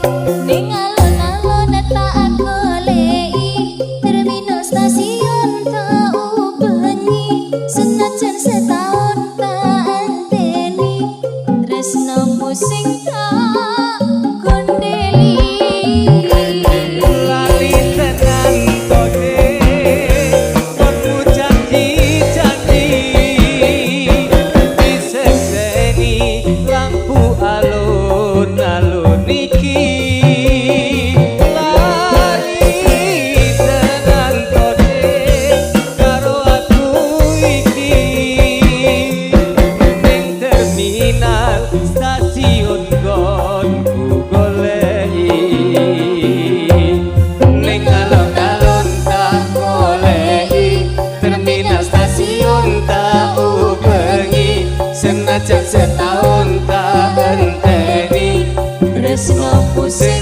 Ning alun-alun tak goleki, terminal stasiun tak ubengi, senajan setahun tak enteni, tresnomu sing tak gondeli. Lali tenan to, Dik, janji-janji disekseni lampu alun-alun iki. Lali tenan to, Dik, karo aku iki. Ning terminal stasiun gonku goleki, ning alun-alun tak goleki, terminal stasiun tak ubengi, senajan setahun tak enteni, tresnoku sing